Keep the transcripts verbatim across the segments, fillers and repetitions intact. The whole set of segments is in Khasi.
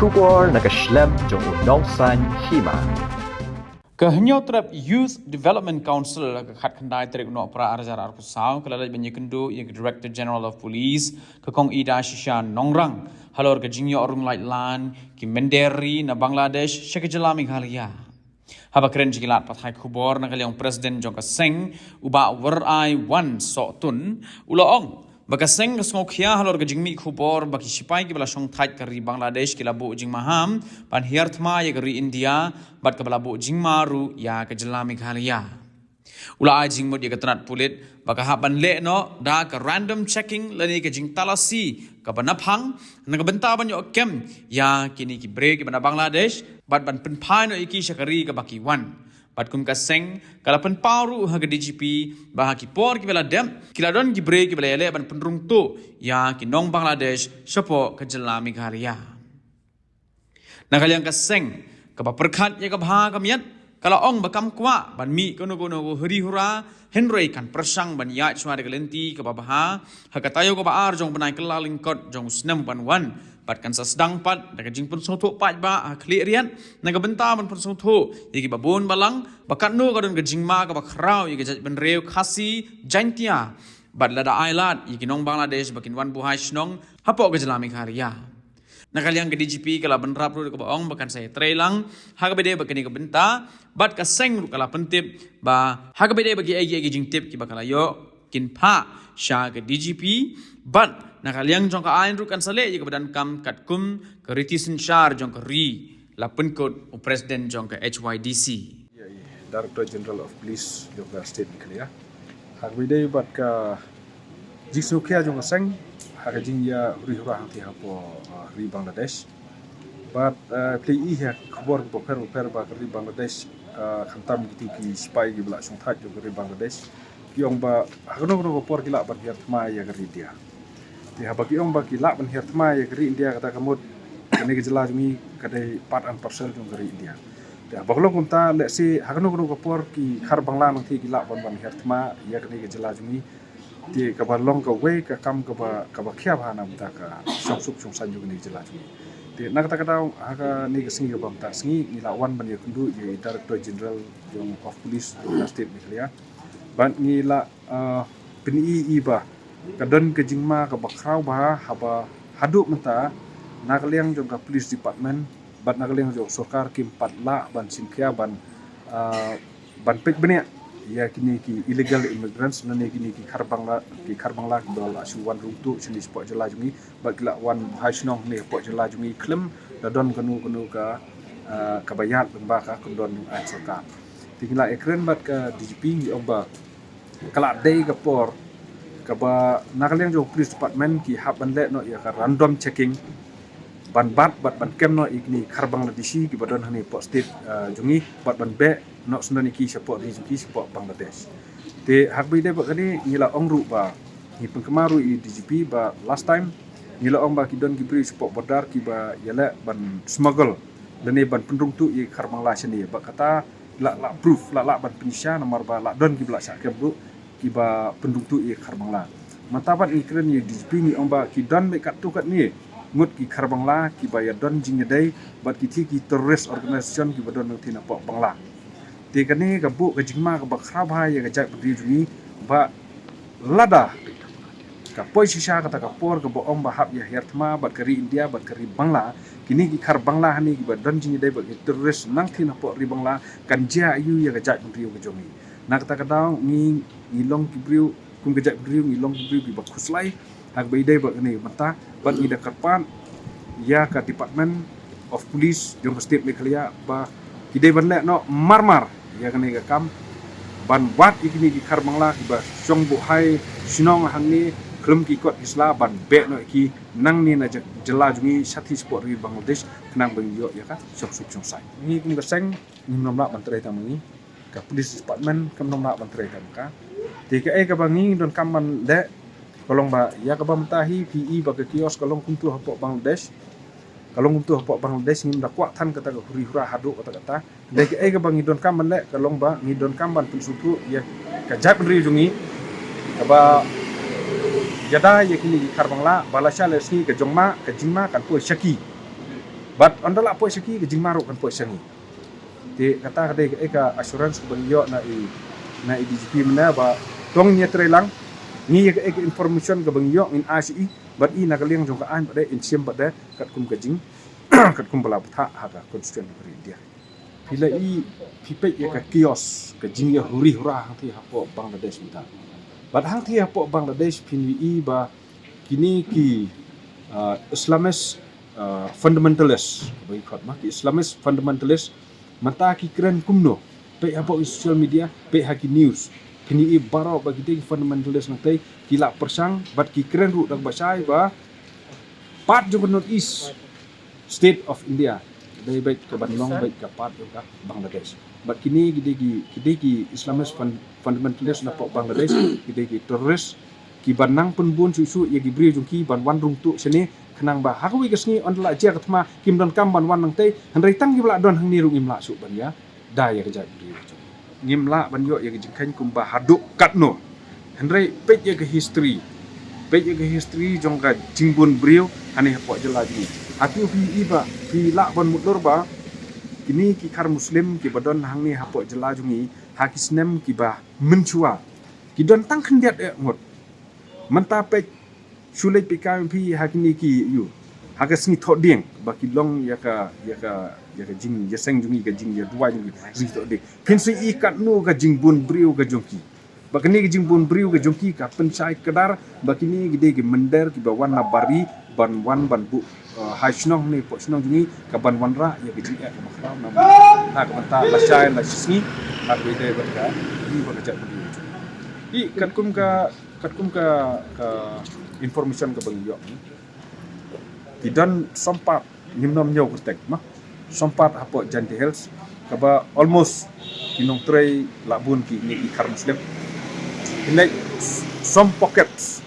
Khubor na ka shlem jong u Nongsaiñ Hima. Ka Hynñiewtrep Youth Development Council ha ka khatkhyndai tarik u Nohprah arhajar arphew saw ka la leit ban ïakynduh ïa ka Director General of Police, ka Kong Idashisha Nongrang, halor ka jingïoh rung laitlan ki mynder ri na Bangladesh sha ka jylla Meghalaya. Haba kren sha ki lad pathai khubor na ka liang u President jong ka seng, u Bah Wyraiwan Sohtun, u la ong ba ka seng ka sngewkhia halor ka jingmih khubor ba ki shipai kiba la shongthait ka ri Bangladesh ki la buh jingmaham ban hiar thma ïa ka ri India, bad kaba la buh jingma ruh ïa ka jylla Meghalaya. U la ai jingmut ïa ka tnat pulit ba ka hap ban leh noh da ka random checking lane ka jingtalasi kaba naphang, na ka bynta ban ïoh kem ïa kine ki briew kiba na Bangladesh, bad ban pynphai noh ïa ki sha ka ri kaba ki wan. Bad kum ka seng, ka la pynpaw ruh ha ka D G P ba ha ki por kiba la dep, ki la don ki briew kiba la ïaleh ban pynrung tuh ïa ki nong Bangladesh shapoh ka jylla Meghalaya. Na ka liang ka seng kaba pyrkhat ïa ka bha ka miat, ka la ong ba kam kwah ban mih kano kano ka huri hura, hynrei kan pyrshang ban ïaid shuwa da ka lynti kaba bha ha ka taïew kaba ar jong u bnai Kyllalyngkot jong u snem ban wan, bad kan sa sdang pat da ka jingpynsngewthuh paidbah ha khlieh riat, na ka bynta ban pynsngewthuh ïa kiba bun balang ba katno ka don ka jingma kaba khraw ïa ka jaitbynriew Khasi Jaiñtia, bad lada ai lad ïa ki nong Bangladesh ba kin wan buhai shnong hapoh ka jylla Meghalaya. Na ka liang ka D G P ka la bynrap ruh da kaba ong ba kan sa ïatrei lang ha kaba ïadei bad kane ka bynta, bad ka seng ruh ka la pyntip ba ha kaba ïadei bad kiei kiei ki jingtip kiba ka la ïoh, kin phah sha ka D G P, bad na ka liang jong ka aiñ ruh kan sa leh ïa kaba donkam katkum ka riti synshar jong ka ri, la pynkut u President jong ka H Y D C. Ïa i Director General of Police jong ka State Meghalaya. Ha kaba ïadei bad ka jingsngewkhia jong ka seng ha ka jingïa huri hura hangtei hapoh, uh, ri Bangladesh. Bad, uh, phi i ha khubor bapher bapher ba ka ri Bangladesh, uh, khamtam kito ki sipai kiba la shongthait jong ka ri Bangladesh, ki ong ba ha kano kano ka por ki lah ban hiar thma ïa ka ri India. Te haba ki ong ba ki lah ban hiar thma ïa ka ri India, kata ka mut kane ka jylla jong ngi ka dei part and parcel jong ka ri India. Te haba ka long kumta, lehse ha kano kano ka por ki khar Bangla nangta ki lah ban ban hiar thma ïa kane ka jylla jong ngi. Te kaba long kawei ka kam kaba, kaba khia bha na bynta ka shongsuk shongsaiñ jong kane ka jylla jong ngi. Te na kata ka daw, ha kane ka sngi kaba mynta ka sngi, ngi la wan ban ïakynduh ïa i Director General jong of Police jong ka State Meghalaya. Bad ngi la, uh, pyni ïa i ba ka don ka jingma kaba khraw bha haba haduh mynta na ka liang jong ka Police Department bad na ka liang jong ka sorkar kim pat lah ban shim khia ban, uh, ban peit bniah ïa kine ki illegal immigrants, lane kine ki khar Bangla, ki khar Bangla kiba la shu wan rung tuh shane shapoh jylla jong ngi, bad ki la wan buhai shnong hangne hapoh jylla jong ngi khlem da don kano kano ka, uh, kaba ïaid lyngba ka kyndon jong ka aiñ sorkar. Te ngi la ïakren bad ka D G P, ngi ong ba ka la dei ka por kaba na ka liang jong ka Police Department ki hap ban leh noh ïa ka random checking ban bat bad ban kem noh ïa kine ki khar Bangladeshi kiba don hangne hapoh state, uh, jong ngi, bad ban beh noh syndon ïa ki shapoh ri jong ki shapoh Bangladesh. Te ha kaba ïadei bad kane ngi la ong ruh ba ngi pynkynmaw ruh ïa i D G P ba last time ngi la ong ba ki don ki briew shapoh border kiba ïaleh ban smuggle lane ban pynrung tuh ïa ki khar Bangla shane, bad kata la lah proof, la lah ban pynshisha namar ba la don kiba la shah kem ruh kiba pynrung tuh ïa ki khar Bangla. Mynta pat ngi kren ïa i D G P, ngi ong ba ki don beit katto katne ngut ki khar Bangla kiba ïa don jingïadei bad kiti ki terrorist organisation kiba don nangta napoh Bangla. Te kane ka buh ka jingma kaba khraw bha ïa ka jaitbynriew jong ngi ba lada ka poi shisha kata ka por kaba ong ba hap ïa hiar thma bad ka ri India bad ka ri Bangla, kine ki khar Bangla hangne kiba don jingïadei bad ki terrorist nangta napoh ri Bangla, kan jia aiu ïa ka jaitbynriew ka jong ngi. Na kata ka daw ngi, ngi long ki briew, kum ka jaitbynriew ngi long ki briew kiba khuslai ha kaba ïadei bad kane ka bynta, bad ngi da kyrpad ïa ka Department of Police jong ka State Meghalaya ba ki dei ban leh noh marmar ïa kane ka kam ban wad ïa kine ki khar Bangla kiba shong buhai shnong hangne khlem ki kot ki sla, ban beh noh ïa ki nangne na jylla jong ngi shathie shapoh ri Bangladesh, khnang ba ngin ïoh ïa ka shongsuk shongsaiñ. Ngi kum ka seng ngim nym lah ban trei tang ma ngi, ka Police Department kam nym lah ban trei tang ma ka. Te kaei kaba ngi donkam ban leh ka long ba ïa kaba mynta hi phi i ba ka chaos ka long kumtu hapoh Bangladesh. Ka long kumtu hapoh Bangladesh, ngim da kwah than kata ka huri hura haduh katta katta. Dei kaei kaba ngi donkam ban leh ka long ba ngi donkam ban pynsngewthuh ïa ka jaitbynriew jong ngi kaba ïada ïa kine ki khar Bangla ba lashai lashisngi ka jong ma ka jingma kan poi sha ki. Bad ynda lah poi sha ki, ka jingma ruh kan poi sha ngi. Te kata ka dei ka, eh, ka assurance kaba ngi ïoh na i, na i D G P mynne ba tang ngi ïatreilang, ngi ïa ka, eh, ka information kaba ngi ïoh ngin ai sha i, bad i na ka liang jong ka aiñ pat de in shim pat de katkum ka jing, katkum ba la bthah ha ka constitution ka ri India. Phi la i, phi peit ïa ka chaos, ka jingïahuri hura hangtei hapoh Bangladesh mynta. Bad hangtei hapoh Bangladesh phin ïohi ba kine ki, ah, Islamist, ah, fundamentalist, ba ki khot ma, ki Islamist fundamentalist, mynta ki kren kumno, peit hapoh ki social media, peit ha ki news, phin ïohi baroh ba kite ki fundamentalist hangtei ki la pyrshang, bad ki kren ruh da kaba shai ba part jong ka North East state of India dei beit ka ban long beit ka part jong ka Bangladesh. Bad kine ki dei ki, ki dei ki Islamist fun-, fundamentalist napoh Bangladesh, ki dei ki terrorist, ki ban nang pynbun shuh shuh ïa ki briew jong ki ban wan rung tuh shane, khnang ba ha kawei ka sngi ynda lah jia ka thma kim donkam ban wan nangtei, hynrei tang kiba lah don hangne ruh ngim lah shuh ban ïa da ïa ka jaitbynriew. Ngim lah ban ïoh ïa ka jingkheiñ kumba haduh katno. Hynrei peit ïa ka history, peit ïa ka history jong ka jingbun briew hangne hapoh jylla jong ngi. Hato phi i ba phi lah ban mutdur ba kine ki khar Muslim kiba don hangne hapoh jylla jong ngi ha ki snem kiba mynshuwa ki don tang khyndiat eh ngut. Mynta peit, shu leit peit kam phi ha kine ki ïew, ha ka sngi Thohdieng ba ki long ïa ka, ïa ka, ïa ka jingïaseng jong ngi, ka jingïaduwai jong ngi, sngi Thohdieng. Phin sa i katno ka jingbun briew ka jong ki. Ba kane ka jingbun briew ka jong ki ka pynshai kdar ba kine ki dei ki mynder kiba wan na bar ri ban wan ban buh, eh, ha shnong ne poh shnong jong ngi, ka ban wanrah ïa ka jingeh kaba khraw na, na ka bynta lashai lashisngi ha kaba ïadei bad ka ri bad ka jaitbynriew jong ngi. I katkum ka, katkum ka, ka information kaba ngi ïoh, ki don sompat, ngim nym ñiew kyrteng ma, sompat hapoh Jaintia Hills kaba almost ki nongtrei la bun ki, ne ki khar Muslim. Ki leit som pockets,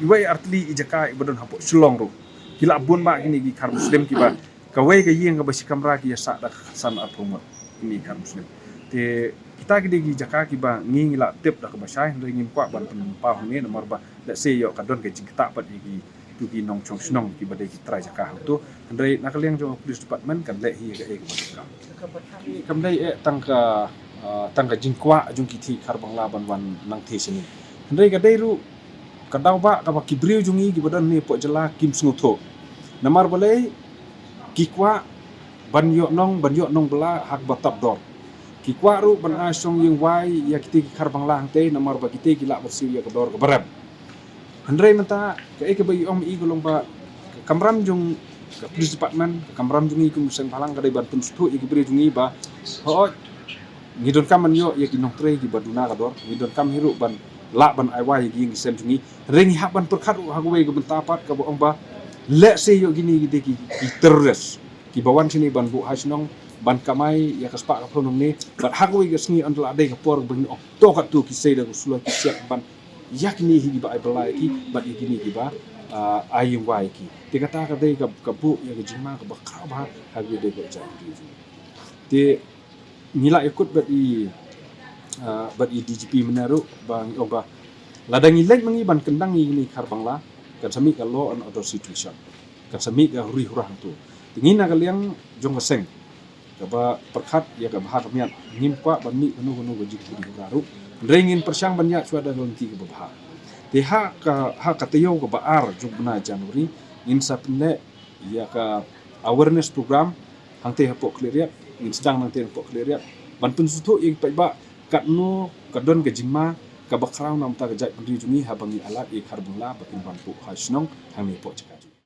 iwei artylli i jaka iba don hapoh Shillong ruh, ki la bun ba kine ki khar Muslim kiba kawei ka ïing kaba shi kamra ki ïa sah da ka san arphew ngut, kine ki khar Muslim. Te kita ki dei ki jaka kiba ngi, ngi la tip da kaba shai, hynrei ngim kwah ban pynpaw hangne namar ba lehse ïoh ka don ka jingktah pat ïa ki, tu ki nongshong shnong kiba dei ki trai jaka hangtu. Hynrei na ka liang jong ka police department kan leh hi ïa kaei kaba donkam. Kam dei eh tang ka, ah, tang ka jingkwah jong ki thei khar Bangla ban wan nangthei shane. Hynrei ka dei ruh ka daw ba kaba ki briew jong ngi kiba don ne poh jylla kim sngewthuh. Namar balei? Ki kwah ban ïoh nong, ban ïoh nong bylla ha kaba tap dor. Ki kwah ruh ban ai shong ïing wai ïa kite ki khar Bangla hangtei namar ba kite ki lah ban siew ïa ka dor kaba rem. Hynrei mynta kaei kaba i ong i ka long ba ka kamram jong ka police department, ka kamram jong ngi kum seng bhalang ka dei ban pynsngewthuh ïa ki briew jong ngi ba hooid, ngi donkam ban ïoh ïa ki nongtrei kiba duna ka dor, ngi donkam hi ruh ban lah ban ai wai ïa ki ïing ki sem jong ngi. Hynrei ngi hap ban pyrkhat ruh ha kawei ka bynta pat kaba ong ba lehse ïoh kine ki dei ki, ki terrorist kiba wan shane ban buh ha shnong ban kamai ïa ka spah ka phew nangne, bad ha kawei ka sngi ynda la dei ka por ba ngin ong to katto ki sei da ka suloi ki siat ban ïa kine hi kiba ai bylla ïa ki bad ïa kine kiba, ah, ai ïing wai ïa ki. Te kata ka dei ka, ka buh ïa ka jingma kaba khraw bha ha kaba ïadei bad ka jaitbynriew jong ngi. Te ngi la ïakut bad i, ah, bad i D G P mynne ruh ba ngi ong ba lada ngi leit ma ngi ban kyndang ïa kine ki khar Bangla, kan sa mih ka law and order situation, kan sa mih ka huri hura hangtu. Te ngi na ka liang jong ka seng kaba pyrkhat ïa ka bha ka miat, ngim kwah ban mih kano kano ka jinghuri hura ruh. Hynrei ngin pyrshang ban ïaid shuwa da ka lynti kaba bha. Te ha ka, ha ka taïew kaba ar jong u bnai January ngin sa pynleh ïa ka awareness program hangtei hapoh Khliehriat, ngin sdang nangtei hapoh Khliehriat ban pynsngewthuh ïa ki paidbah katno ka don ka jingma kaba khraw na ka bynta ka jaitbynriew jong ngi haba ngi ailad ïa ki khar Bangla ba kin wan buh ha shnong hangne hapoh jaka jong ngi.